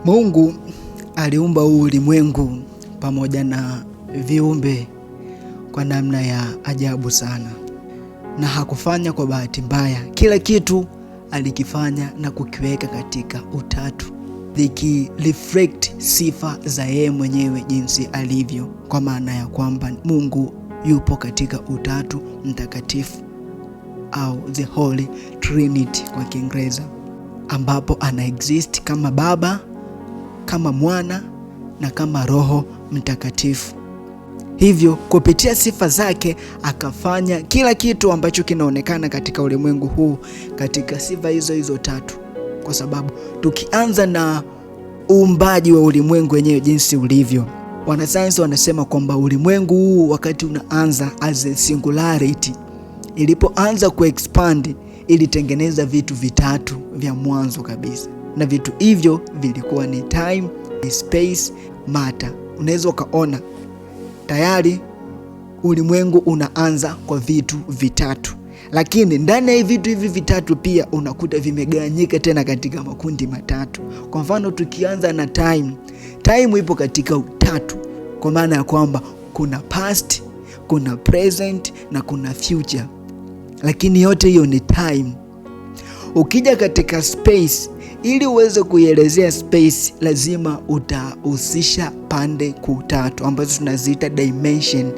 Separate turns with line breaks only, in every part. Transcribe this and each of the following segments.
Mungu aliumba huu ulimwengu pamoja na viumbe kwa namna ya ajabu sana, na hakufanya kwa bahati mbaya. Kila kitu alikifanya na kukiweka katika utatu, zikireflect sifa za yeye mwenyewe jinsi alivyo, kwa maana ya kwamba Mungu yupo katika utatu mtakatifu au the Holy Trinity kwa Kiingereza, ambapo ana exist kama Baba, kama Mwana na kama Roho Mtakatifu. Hivyo kupitia sifa zake akafanya kila kitu ambacho kinaonekana katika ulimwengu huu katika sifa hizo hizo tatu, kwa sababu tukianza na uumbaji wa ulimwengu wenyewe jinsi ulivyo, wanasayansi wanasema kwamba ulimwengu huu wakati unaanza as a singularity, ilipoanza kuexpand ilitengeneza vitu vitatu vya mwanzo kabisa, na vitu hivyo vilikuwa ni time, space, matter. Unaweza ukaona tayari ulimwengu unaanza kwa vitu vitatu, lakini ndani ya vitu hivi vitatu pia unakuta vimegawanyika tena katika makundi matatu. Kwa mfano tukianza na time, time ipo katika utatu, kwa maana ya kwamba kuna past, kuna present na kuna future, lakini yote hiyo ni time. Ukija katika space, ili uweze kuielezea space lazima utahusisha pande kuu tatu ambazo tunaziita dimension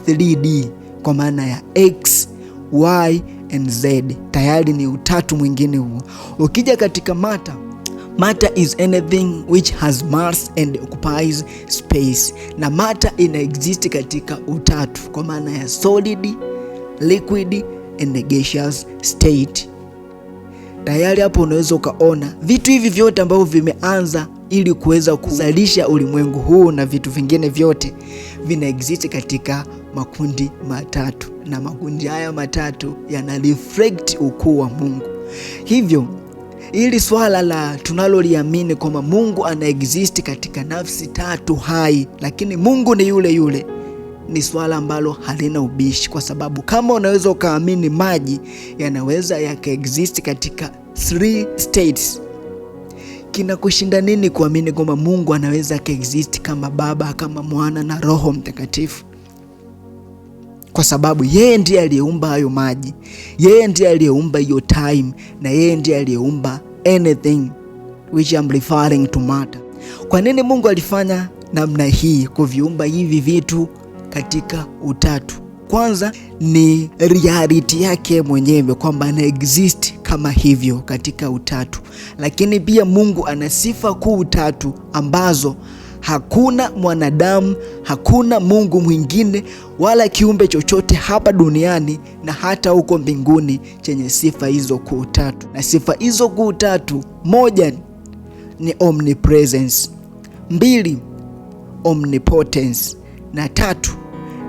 3D, kwa maana ya x, y and z. Tayari ni utatu mwingine huo. Ukija katika matter, matter is anything which has mass and occupies space, na matter ina exist katika utatu kwa maana ya solid, liquid and gaseous state. Tayari hapo unaweza ukaona vitu hivi vyote ambavyo vimeanza ili kuweza kuzalisha ulimwengu huu na vitu vingine vyote vina exist katika makundi matatu, na makundi haya matatu yana reflect ukuu wa Mungu. Hivyo ili swala la tunaloliamini kwamba Mungu ana exist katika nafsi tatu hai, lakini Mungu ni yule yule, ni swala ambalo halina ubishi, kwa sababu kama unaweza ukaamini maji yanaweza yakaexist katika three states, kinakushinda nini kuamini kwamba Mungu anaweza akaexist kama Baba, kama Mwana na Roho Mtakatifu? Kwa sababu yeye ndiye aliyeumba hayo maji, yeye ndiye aliyeumba hiyo time, na yeye ndiye aliyeumba anything which I'm referring to matter. Kwa nini Mungu alifanya namna hii, kuviumba hivi vitu katika utatu? Kwanza ni reality yake mwenyewe kwamba ana exist kama hivyo katika utatu, lakini pia Mungu ana sifa kuu tatu ambazo hakuna mwanadamu, hakuna Mungu mwingine wala kiumbe chochote hapa duniani na hata huko mbinguni chenye sifa hizo kuu tatu. Na sifa hizo kuu tatu, moja ni omnipresence, mbili omnipotence na tatu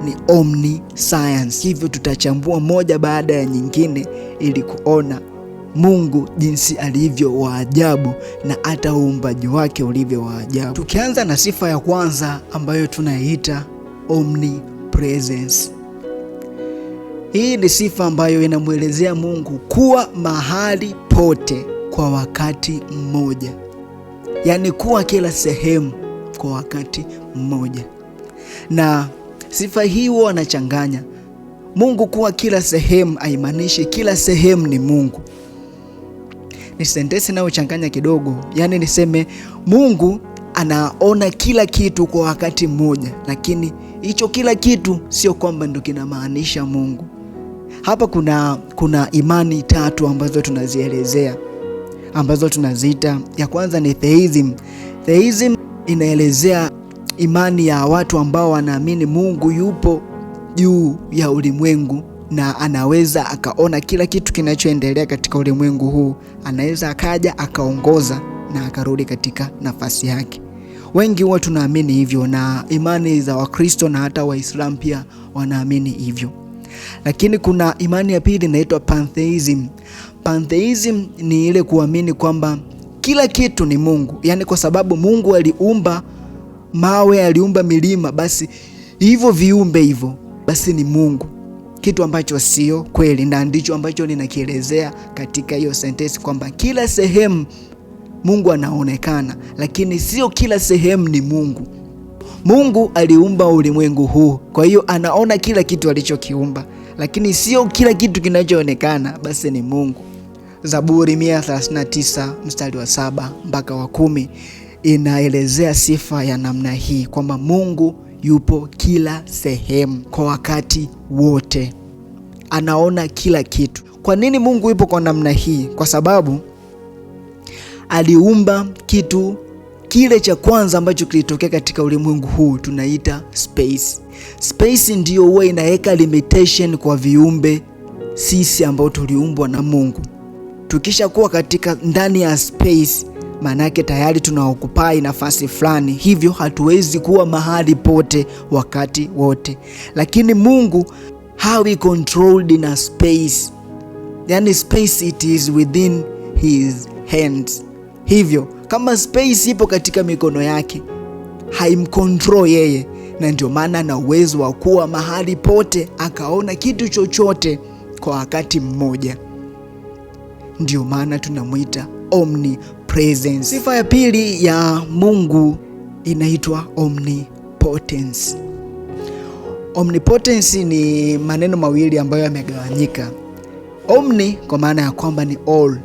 ni omniscience. Hivyo tutachambua moja baada ya nyingine ili kuona Mungu jinsi alivyo wa ajabu na hata uumbaji wake ulivyo wa ajabu. Tukianza na sifa ya kwanza ambayo tunaiita omnipresence. Hii ni sifa ambayo inamwelezea Mungu kuwa mahali pote kwa wakati mmoja, yaani kuwa kila sehemu kwa wakati mmoja. Na sifa hii huwa wanachanganya Mungu kuwa kila sehemu haimaanishi kila sehemu ni Mungu. Ni sentensi inayochanganya kidogo, yaani niseme Mungu anaona kila kitu kwa wakati mmoja, lakini hicho kila kitu sio kwamba ndo kinamaanisha Mungu. Hapa kuna imani tatu ambazo tunazielezea ambazo tunaziita, ya kwanza ni theism. Theism inaelezea imani ya watu ambao wanaamini Mungu yupo juu ya ulimwengu na anaweza akaona kila kitu kinachoendelea katika ulimwengu huu, anaweza akaja akaongoza na akarudi katika nafasi yake. Wengi huwa tunaamini hivyo, na imani za Wakristo na hata Waislamu pia wanaamini hivyo. Lakini kuna imani ya pili inaitwa pantheism. Pantheism ni ile kuamini kwamba kila kitu ni Mungu, yaani kwa sababu Mungu aliumba mawe, aliumba milima, basi hivyo viumbe hivyo basi ni Mungu, kitu ambacho sio kweli, na ndicho ambacho ninakielezea katika hiyo sentensi kwamba kila sehemu Mungu anaonekana, lakini sio kila sehemu ni Mungu. Mungu aliumba ulimwengu huu, kwa hiyo anaona kila kitu alichokiumba, lakini sio kila kitu kinachoonekana basi ni Mungu. Zaburi 139 mstari wa 7 mpaka wa 10 inaelezea sifa ya namna hii kwamba Mungu yupo kila sehemu kwa wakati wote, anaona kila kitu. Kwa nini Mungu yupo kwa namna hii? Kwa sababu aliumba kitu kile cha kwanza ambacho kilitokea katika ulimwengu huu tunaita space. Space ndiyo huwa inaweka limitation kwa viumbe sisi ambao tuliumbwa na Mungu. Tukishakuwa katika ndani ya space, maanake tayari tunaoccupy nafasi fulani, hivyo hatuwezi kuwa mahali pote wakati wote. Lakini Mungu hawi controlled na space, yani space it is within his hands. Hivyo kama space ipo katika mikono yake, haimcontrol yeye, na ndio maana ana uwezo wa kuwa mahali pote akaona kitu chochote kwa wakati mmoja. Ndio maana tunamwita omnipresence. Sifa ya pili ya Mungu inaitwa omnipotence. Omnipotence ni maneno mawili ambayo yamegawanyika. Omni kwa maana ya kwamba ni all,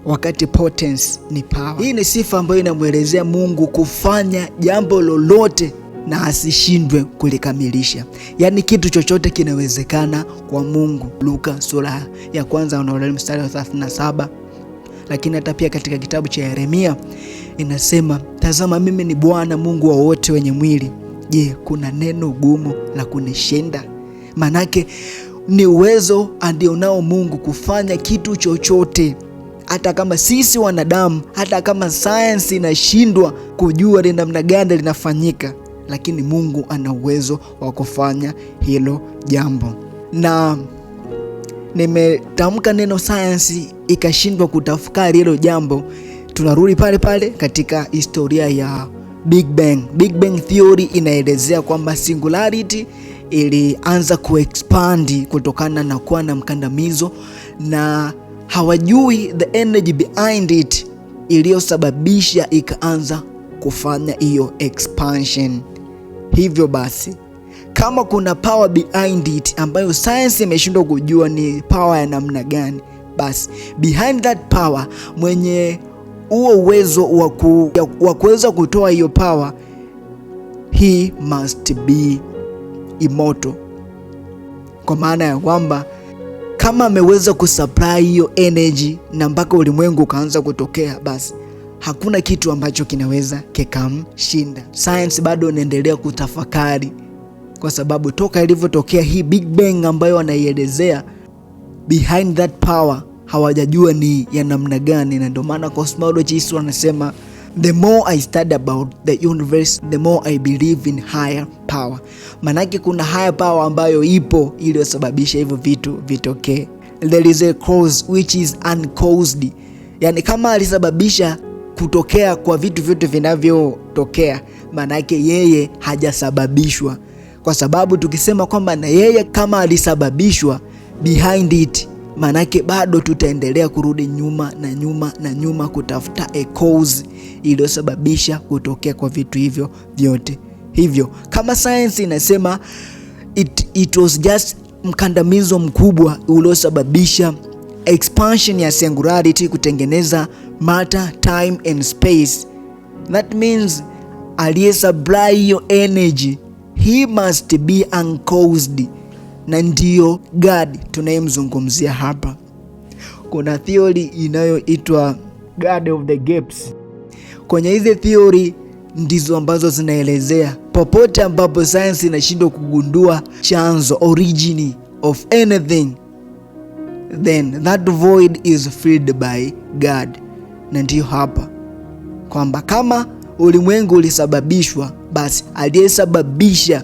wakati potence ni power. Hii ni sifa ambayo inamwelezea Mungu kufanya jambo lolote na asishindwe kulikamilisha. Yaani kitu chochote kinawezekana kwa Mungu. Luka sura ya kwanza unaanzia mstari wa 37. Lakini hata pia katika kitabu cha Yeremia inasema, tazama mimi ni Bwana Mungu wa wote wenye mwili. Je, kuna neno gumu la kunishinda? Manake ni uwezo alionao Mungu kufanya kitu chochote, hata kama sisi wanadamu, hata kama sayansi inashindwa kujua ni namna gani linafanyika, lakini Mungu ana uwezo wa kufanya hilo jambo. Na nimetamka neno sayansi ikashindwa kutafakari hilo jambo, tunarudi pale pale katika historia ya Big Bang. Big Bang theory inaelezea kwamba singularity ilianza kuexpand kutokana na kuwa na mkandamizo na hawajui the energy behind it iliyosababisha ikaanza kufanya hiyo expansion. Hivyo basi kama kuna power behind it ambayo science imeshindwa kujua ni power ya namna gani, basi behind that power, mwenye huo uwezo wa kuweza kutoa hiyo power, he must be immortal, kwa maana ya kwamba kama ameweza kusupply hiyo energy na mpaka ulimwengu ukaanza kutokea, basi hakuna kitu ambacho kinaweza kikamshinda. Science bado inaendelea kutafakari, kwa sababu toka ilivyotokea hii Big Bang ambayo wanaielezea, behind that power hawajajua ni ya namna gani, na ndio maana cosmologists wanasema the more I study about the universe the more I believe in higher power. Manake kuna higher power ambayo ipo iliyosababisha hivyo vitu vitokee. There is a cause which is uncaused, yani kama alisababisha kutokea kwa vitu vyote vinavyotokea, manake yeye hajasababishwa, kwa sababu tukisema kwamba na yeye kama alisababishwa behind it, manake bado tutaendelea kurudi nyuma na nyuma na nyuma kutafuta a cause iliyosababisha kutokea kwa vitu hivyo vyote. Hivyo kama science inasema it was just mkandamizo mkubwa uliosababisha expansion ya singularity kutengeneza matter, time and space. That means aliyesupply hiyo energy he must be uncaused, na ndiyo God tunayemzungumzia hapa. Kuna theory inayoitwa God of the Gaps. Kwenye hizi theory ndizo ambazo zinaelezea popote ambapo science inashindwa kugundua chanzo, origin of anything, then that void is filled by God. Na ndiyo hapa kwamba kama ulimwengu ulisababishwa, basi aliyesababisha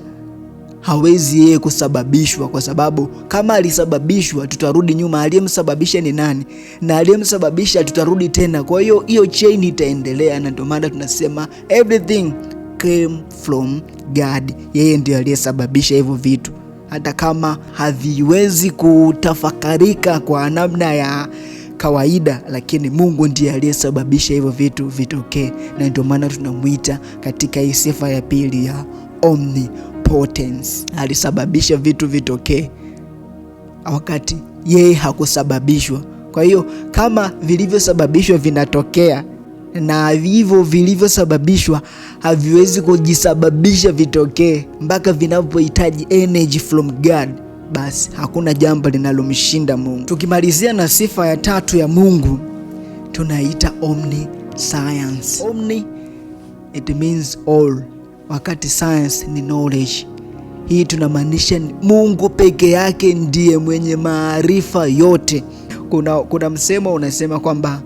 hawezi yeye kusababishwa, kwa sababu kama alisababishwa, tutarudi nyuma, aliyemsababisha ni nani? Na aliyemsababisha tutarudi tena. Kwa hiyo hiyo chain itaendelea, na ndio maana tunasema everything came from God. Yeye ndiyo aliyesababisha hivyo vitu, hata kama haviwezi kutafakarika kwa namna ya kawaida, lakini Mungu ndiye aliyesababisha hivyo vitu vitokee, na ndio maana tunamuita katika hii sifa ya pili ya omnipotence. Alisababisha vitu vitokee wakati yeye hakusababishwa. Kwa hiyo kama vilivyosababishwa vinatokea na hivyo vilivyosababishwa haviwezi kujisababisha vitokee mpaka vinapohitaji energy from God, basi hakuna jambo linalomshinda Mungu. Tukimalizia na sifa ya tatu ya Mungu tunaita omniscience. Omni, it means all, wakati science ni knowledge. Hii tunamaanisha Mungu peke yake ndiye mwenye maarifa yote. Kuna msemo unasema kwamba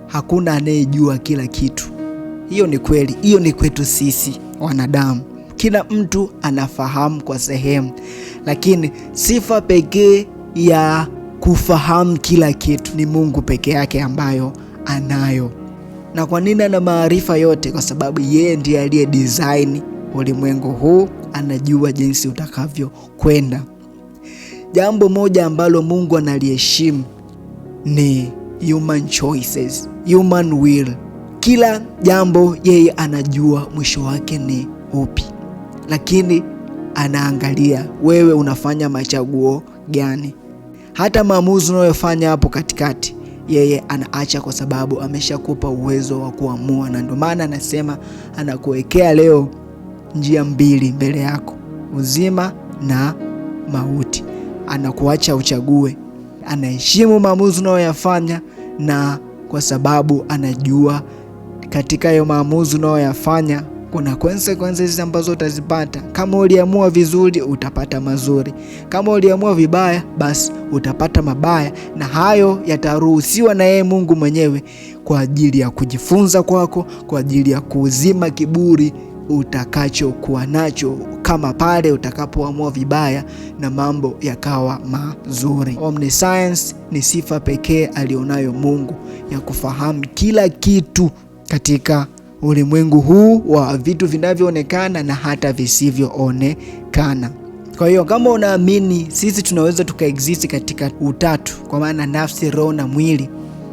hakuna anayejua kila kitu. Hiyo ni kweli, hiyo ni kwetu sisi wanadamu. Kila mtu anafahamu kwa sehemu, lakini sifa pekee ya kufahamu kila kitu ni Mungu peke yake ambayo anayo. Na kwa nini ana maarifa yote? Kwa sababu yeye ndiye aliye design ulimwengu huu, anajua jinsi utakavyokwenda. Jambo moja ambalo Mungu analiheshimu ni human choices, human will. Kila jambo yeye anajua mwisho wake ni upi, lakini anaangalia wewe unafanya machaguo gani. Hata maamuzi unayofanya hapo katikati yeye anaacha, kwa sababu ameshakupa uwezo wa kuamua, na ndio maana anasema anakuwekea leo njia mbili mbele yako, uzima na mauti. Anakuacha uchague. Anaheshimu maamuzi unayoyafanya, na kwa sababu anajua katika hayo maamuzi unayoyafanya kuna consequences ambazo utazipata. Kama uliamua vizuri utapata mazuri, kama uliamua vibaya basi utapata mabaya, na hayo yataruhusiwa na yeye Mungu mwenyewe kwa ajili ya kujifunza kwako, kwa ajili ya kuzima kiburi utakachokuwa nacho kama pale utakapoamua vibaya na mambo yakawa mazuri. Omniscience ni sifa pekee alionayo Mungu ya kufahamu kila kitu katika ulimwengu huu wa vitu vinavyoonekana na hata visivyoonekana. Kwa hiyo kama unaamini sisi tunaweza tukaexist katika utatu, kwa maana nafsi, roho na mwili,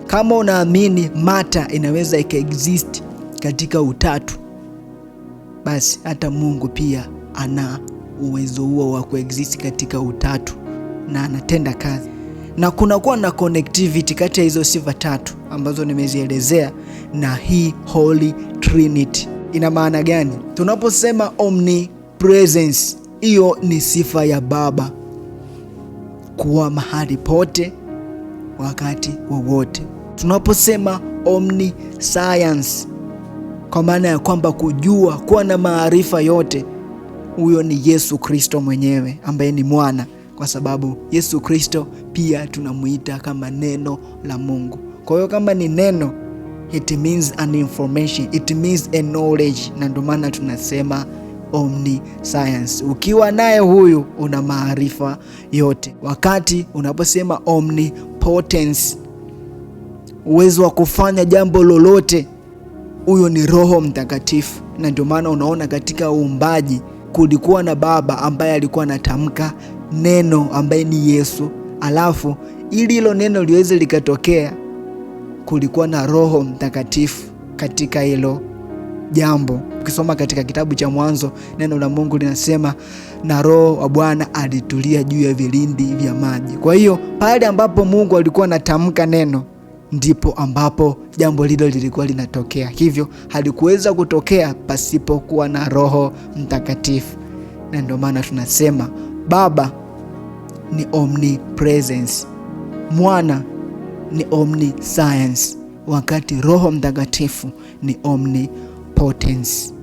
kama unaamini matter inaweza ikaexist katika utatu, basi hata Mungu pia ana uwezo huo wa kuexist katika utatu na anatenda kazi, na kunakuwa na connectivity kati ya hizo sifa tatu ambazo nimezielezea na hii Holy Trinity. Ina maana gani? Tunaposema omnipresence, hiyo ni sifa ya Baba kuwa mahali pote wakati wowote. Tunaposema omniscience, kwa maana ya kwamba kujua, kuwa na maarifa yote, huyo ni Yesu Kristo mwenyewe ambaye ni mwana, kwa sababu Yesu Kristo pia tunamuita kama neno la Mungu. Kwa hiyo kama ni neno, it means an information, it means a knowledge, na ndio maana tunasema omniscience. Ukiwa naye huyu una maarifa yote. Wakati unaposema omnipotence, uwezo wa kufanya jambo lolote, huyo ni Roho Mtakatifu, na ndio maana unaona katika uumbaji kulikuwa na Baba ambaye alikuwa anatamka neno ambaye ni Yesu, alafu ili hilo neno liweze likatokea, kulikuwa na Roho Mtakatifu katika hilo jambo. Ukisoma katika kitabu cha Mwanzo, neno la Mungu linasema na Roho wa Bwana alitulia juu ya vilindi vya maji. Kwa hiyo pale ambapo Mungu alikuwa anatamka neno, ndipo ambapo jambo lilo lilikuwa linatokea. Hivyo halikuweza kutokea pasipokuwa na Roho Mtakatifu, na ndio maana tunasema Baba ni omnipresence, Mwana ni omniscience, wakati Roho Mtakatifu ni omnipotence.